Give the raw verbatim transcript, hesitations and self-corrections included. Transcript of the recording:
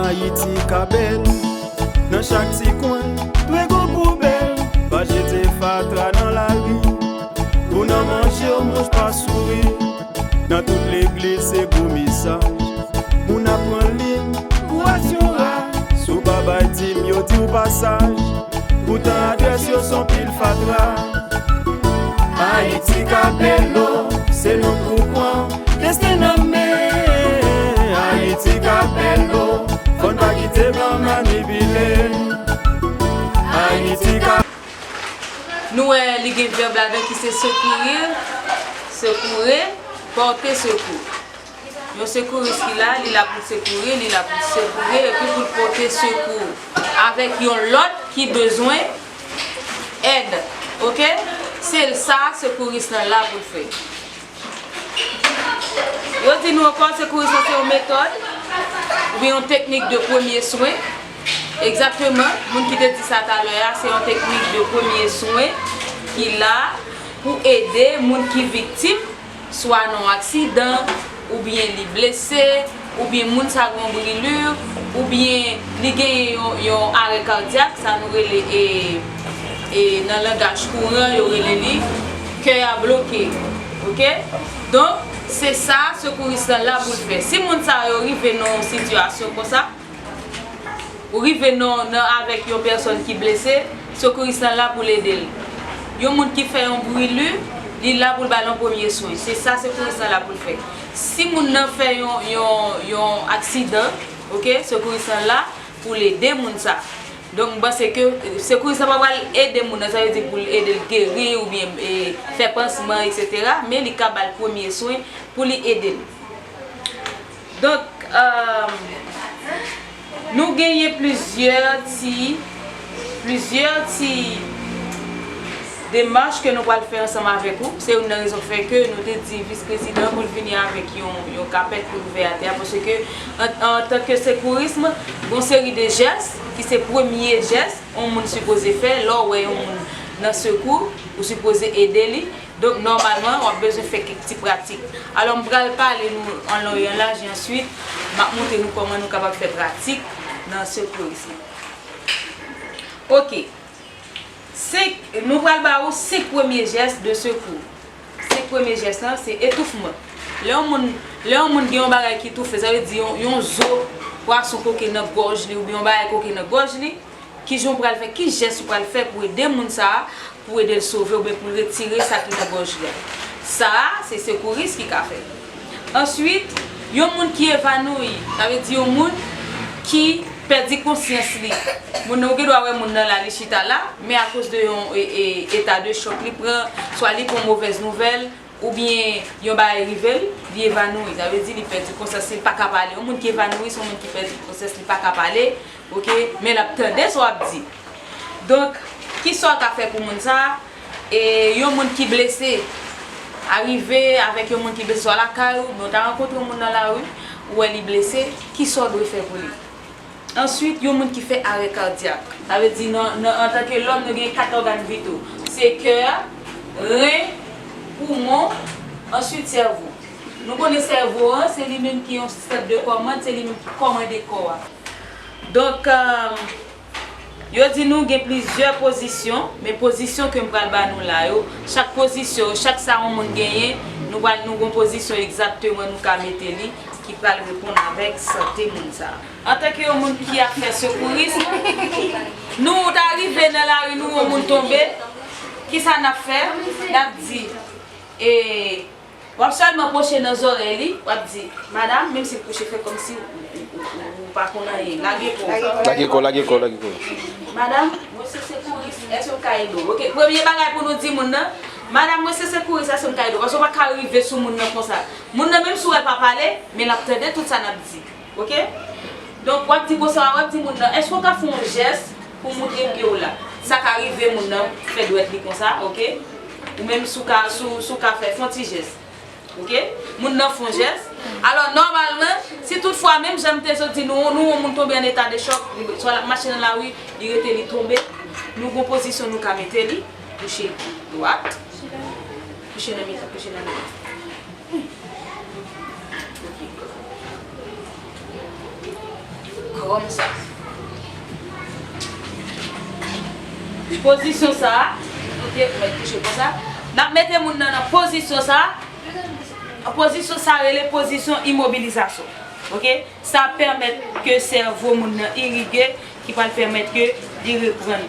Ayiti ka bèl, nan chak ti kwen, dwe gon poubèl. Pa jete fatra nan lari, pou nan manje w, mouch pa souri. Nan tout legliz, se gwo mesaj. Moun ap pran liy pou aksyon raj. Si w pa bay dim, yo di w pa saj. Poutan, adrès yo se yon pil fatra. Ayiti ka bèl o, se nou k pou pran desten nan men. Ayiti ka bèl o, fò n pa kite blan manipile. Ayiti ka Nou wè li gen vèb ladan ki se secourir, secourer, porter secours. Yon sekouris ki la, li la pou l sekouri, li la pou l sekouri, epi pou l pote sekou avèk yon lòt ki bezwen èd. Oke? Se l sa sekouris lan la pou l fè. Yo di nou ankò, sekouris lan se yon metòd oubyen yon teknik de premye swen. Egzakteman, moun ki te di sa talè a, se yon teknik de premye swen ki la pou ede moun ki viktim swa nan yon aksidan, oubyen li blese, oubyen moun sa gen yon brûlure, oubyen li genyen yon, yon arè kadyak, sa nou rele e, e nan langaj kouran, yo rele li kè a bloke. Oke? Donk, se sa sekouris lan la pou l fè. Si moun sa yo rive nan yon sitiyasyon konsa, Ou rive nan, nan avèk yon pèsòn ki blese, sekouris lan la pou l ede l. Yon moun ki fè yon brûlure, li la pou l ba l yon premye swen. Se sa sekouris lan la pou l fè. Si moun nan fè yon, yon, yon aksidan, oke, sekouris lan la pou l ede moun sa. Donk, m panse ke, eh, sekouris lan pa pral ede moun nan, sa vle di pou l ede l geri oubyen, eh, fè pansman, etsetera, men li ka ba l premye swen pou li ede l. Donk, eh, nou genyen plizyè ti, plizyè ti demach ke nou pral fè ansanm avèk ou. Se youn nan rezon k fè ke nou te di vis prezidan pou l vini avèk yon, yon kapèt pou l ouvè atè a, paske an, antanke sekouris, gon seri de jès ki se premye jès yon moun sipoze fè lè w wè yon moun nan sekou, ou sipoze ede li. Donk, nòmalman, w ap bezwen fè kèk ti pratik. Alò, m pral pale nou an lon e an laj, e answit, m ap montre nou kòman nou kapab fè pratik nan sekouris lan. Oke. Senk, nou pral ba ou senk premye jès de sekou. Senk premye jès lan, se etoufman. Lè yon moun, lè yon moun gen yon bagay ki toufe, sa vle di yon, yon zo pwason koke nan gòj li, oubyen yon bagay koke nan gòj li, Kijan w pral fè, ki jès ou pral fè pou ede moun sa a, pou ede l sove oubyen pou l retire sa ki nan gòj li a? Sa a, se sekouris ki ka fè. Answit, yon moun ki evanoui, sa vle di yon moun ki pèdi konsyans li. Moun nan, ou gen dwa wè moun nan la, li chita la, men akoz de yon, e, e, eta de chòk li pran, swa li pran yon movèz nouvèl, oubyen yon bagay rive l, li evanoui. Sa vle di li pèdi konsyans li, li pa ka pale. Yon moun ki evanoui, se yon moun ki pèdi konsyans li, li pa ka pale, oke? Men l ap tande sa w ap di. Donk, kisa w ka fè pou moun sa a? E yon moun ki blese, arive avèk yon moun ki blese, swa lakay ou, oubyen w ta rankontre yon moun nan lari, ou wè li blese, kisa w dwe fè pou li? Answit, yon moun ki fè arè kadyak. Sa vle di, nan, nan, antanke lòm, nou gen kat ògàn vital. Se kè, ren, poumon, answit sèvo. Nou konnen sèvo an, se li menm ki yon sistèm de kòmand, se li menm ki kòmande kò a. Donk, eh, yo di nou gen plizyè pozisyon, men pozisyon ke m pral ba nou la yo, chak pozisyon, chak sa yon moun genyen, nou pral, nou gon pozisyon egzakteman nou ka mete li, ki pral reponn avèk sante moun sa a. Antanke yon moun ki ap fè sekouris, nou ta rive nan lari, nou wè yon moun tonbe, kisa n ap fè? N ap di, e, w ap sèlman pwoche nan zòrèy li, w ap di, "Madanm," menm si l kouche, fè kòmsi ou, ou, ou, ou pa konn anyen, lage kò w. Lage kò, lage kò, lage kò. "Madanm, mwen se sekouris, èske m ka ede w?" Oke, premye bagay pou nou di moun nan, "Madanm, mwen se sekouris, èske m ka ede w?" Paske w pa ka rive sou moun nan konsa. Moun nan, menm si w wè l pa pale, men l ap tande tout sa n ap di. Oke? Donk, w ap di konsa, w ap di moun nan, "Èske w ka fè yon jès pou moutre m ke w la?" Sa ka rive moun nan fè dwèt li konsa, oke? Ou menm si w ka, si w, si w ka fè, fè yon ti jès. Oke? Moun nan fè yon jès. Alò, nòmalman, si toutfwa, menm jan m te sot di nou, nou wè yon moun tonbe an eta de chòk, li, swa l ap mache nan lari, li rete, li tonbe, nou gon pozisyon nou ka mete li, kouche dwat, kouche nan mitan, kouche nan mitan. Kòm sa. Pozisyon sa a, ok, ou mèt kouche konsa. N ap mete moun nan nan pozisyon sa a. Pozisyon sa a rele pozisyon imobilizasyon. Ok? Sa pèmèt ke sèvo moun nan irige, ki pral pèmèt ke li reprann.